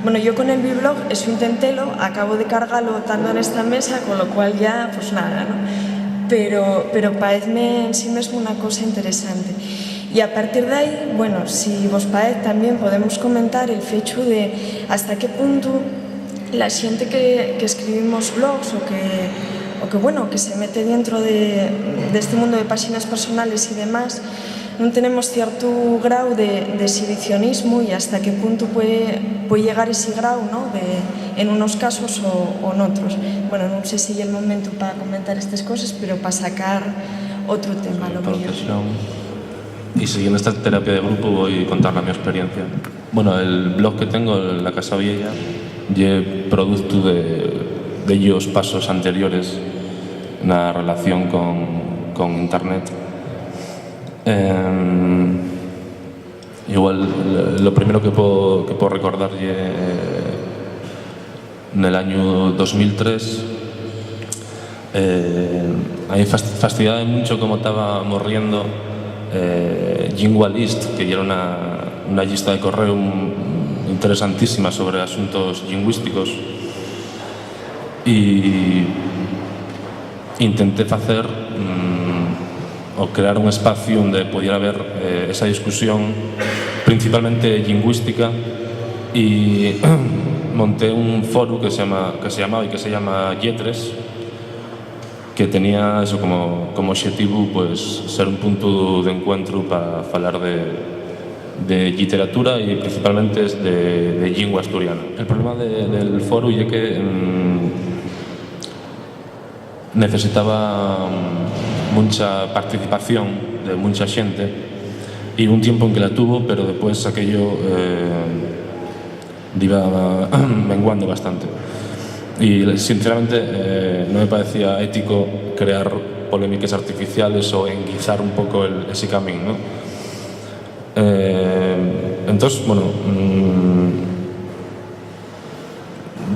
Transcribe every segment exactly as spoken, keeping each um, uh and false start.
Bueno, yo con el biblog, eso intentelo, acabo de cargalo tando nesta mesa, con lo cual ya, pues nada, ¿no? Pero, pero paezme en sí mesmo una cosa interesante. Y a partir de ahí, bueno, si vos paez, también podemos comentar el fechu de hasta qué punto la xente que, que escribimos blogs o que, o que, bueno, que se mete dentro de, de este mundo de páxinas personales y demás, nun tenemos ciertu grau de, de exhibicionismu y hasta qué punto puede, puede llegar ese grau, ¿no? De, en unos casos o, o n'otros. Bueno, nun sé si ye el momentu pa comentar estes coses, pero pa sacar otru tema, a lo mellor. Profesión. Y siguiendo esta terapia de grupo, voy a contar la mi experiencia. Bueno, el blog que tengo, La Casa Vieja, ye productu de, de ellos pasos anteriores na relación con, con Internet. Em, igual, lo, lo primero que puedo, que puedo recordar ye, eh, nel añu dos mil tres, eh, a mí fas-, fastidiaba muncho cómo taba morriendo, eh, Lingua List, que yera una, una llista de correu, mm, interesantísima sobre asuntos lingüísticos. Y intenté facer, mm, o crear un espacio onde pudiera haber, eh, esa discusión principalmente lingüística, y monté un foru que se llama, que se llamaba y que se llama Lletres, que tenía eso como, como oxetivu, pues, ser un puntu d'encuentru pa falar de, de lliteratura y principalmente de, de llingua asturiana. El problema de, del foru ye que, mm, necesitaba, mm, muncha participación de muncha xente, y un tiempo en que la tuvo, pero depués aquello, eh, diba menguando bastante. Y, sinceramente, eh, no me parecía ético crear polémiques artificiales o enguizar un poco el, ese camín, ¿no? Eh, entós, bueno, mm,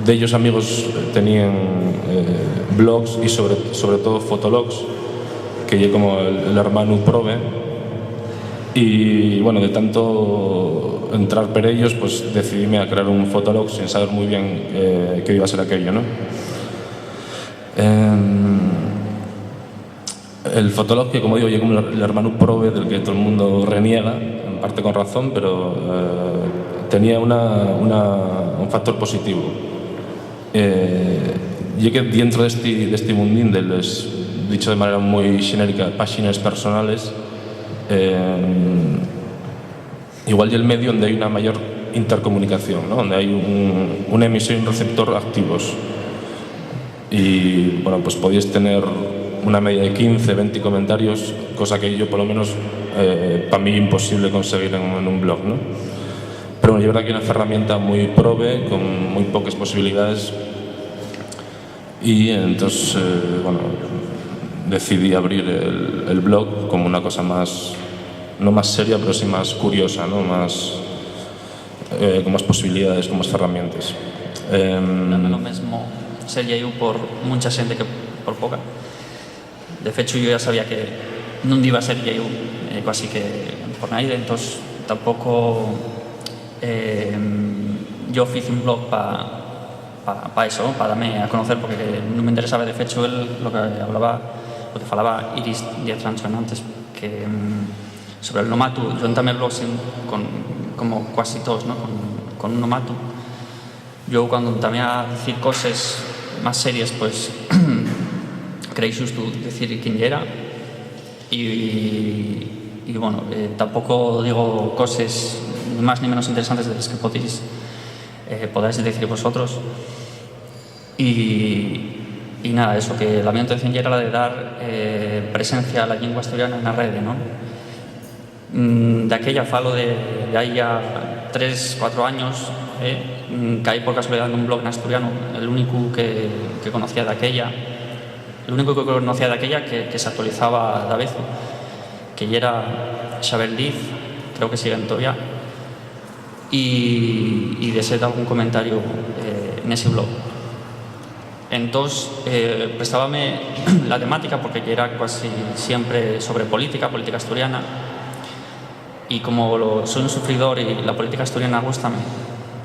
dellos amigos tenían, eh, blogs y sobre, sobre todo fotologs, que ye como el, el hermanu Probe. Y, bueno, de tanto entrar per ellos, pues decidíme a crear un fotolog sin saber muy bien, eh, qué iba a ser aquello, ¿no? Em, el fotolog, que, como digo, ye como el, el hermanu Probe, del que todo el mundo reniega, en parte con razón, pero, eh, tenía una, una, un factor positivo. Eh, ye que dientro d'esti, d'esti mundín de les, dicho de manera muy xenérica, páxines personales, eh, igual ye el medio onde hai una mayor intercomunicación, ¿no? Onde hai un, un emisor y un receptor activos. Y, bueno, pues podíes tener una media de quince, venti comentarios, cosa que yo, por lo menos, eh, pa mí imposible conseguir en, en un blog, ¿no? Pero, bueno, ye verdad que ye una ferramienta muy probe, con muy poques posibilidades. Y entós, eh, bueno, decidí abrir el, el blog como una cosa más, no más seria, pero sí más curiosa, ¿no? Más, eh, con más posibilidades, con más ferramientes. Em, Dame lo mesmo ser lleiu por muncha xente que por poca. De fechu, yo ya sabía que nun diba a ser lleiu, eh, casi que por naide, entós tampoco, em, yo fiz un blog pa, pa, pa eso, pa dame a conocer, porque nun me interesaba. De fechu, el, lo que hablaba, lo que falaba Iris Díaz Rancho antes, que, mm, sobre el nomatu, yo entamé el blog sin, con, como cuasi todos, ¿no? Con, con un nomatu. Yo, cuando entamé a decir coses más series, pues, creí xustu decir quién yera. Y, y, bueno, eh, tampoco digo coses ni más ni menos interesantes de les que podéis, eh, podáis decir vosotros. Y, y nada, eso, que la mi intención ya era la de dar, eh, presencia a la lengua asturiana en la red, ¿no? Mm, daquella falo de, de hai ya tres, cuatro años, eh, mm, caí por casualidad nun blog n'asturianu, el únicu que, que conocía daquella, el único que conocía daquella que, que s'actualizaba davezu, que yera Xaver Liz, creo que siguen tovía, y, y dexé dalgún comentario, eh, nesi blog. Entós, eh, prestábame la temática, porque yera cuasi siempre sobre política, política asturiana, y como lo, soi un sufridor y la política asturiana gústame,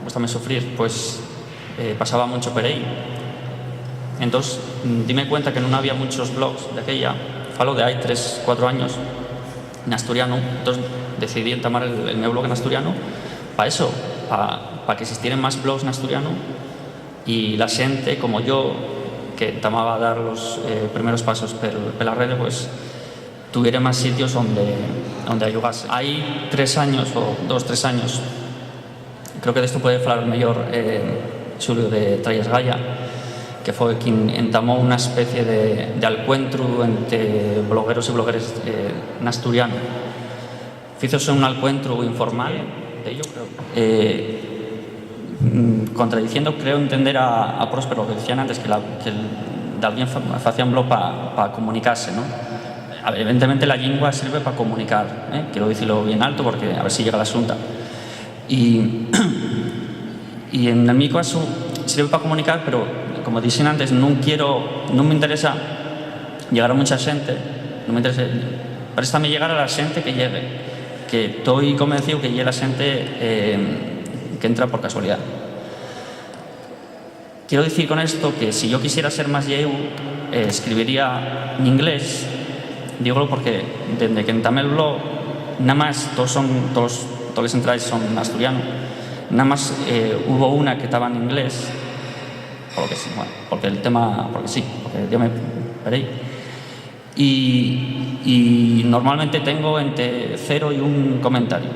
Gústame sufrir, pues, eh, pasaba muncho per ehí. Entós, mm, dime cuenta que nun había munchos blogs daquella, falo de hai tres, cuatro años, n'asturianu. Entós decidí entamar el, el meu blog n'asturianu pa eso, pa, pa que existieren más blogs n'asturianu y la xente como yo, que entamaba a dar los, eh, primeros pasos pel, pela rede, pues, tuviere más sitios onde, onde ayugase. Hai tres años, o dos, tres años, creo que d'esto puede falar mellor, eh, Xulio de Trayes Gaya, que fue quien entamó una especie de, de alcuentru entre blogueros y blogueres, eh, n'asturianu. Fízose un alcuentru informal de ello, creo. Eh, mm, contradiciendo, creo entender a, a Próspero, que decían antes que, la, que el, davezu fa-, facían blog pa, pa comunicarse, ¿no? A ver, evidentemente la llingua sirve pa comunicar, ¿eh? Quiero dicilo bien alto porque a ver si llega la xunta. Y, y en mi caso sirve pa comunicar, pero como dixen antes, nun quiero, nun me interesa llegar a mucha xente, nun me interesa, préstame llegar a la xente que llegue, que toi convencíu que ye la xente, eh, que entra por casualidá. Quiero dicir con esto que si yo quisiera ser más lleu, eh, escribiría n'inglés. Dígolo porque dende que entamé el blog, namás, todos son, todos, toles entraes son n'asturianu, namás, eh, hubo una que taba n'inglés, por lo que sí, bueno, porque el tema, porque sí, porque yo me perei. Y, y normalmente tengo entre cero y un comentario.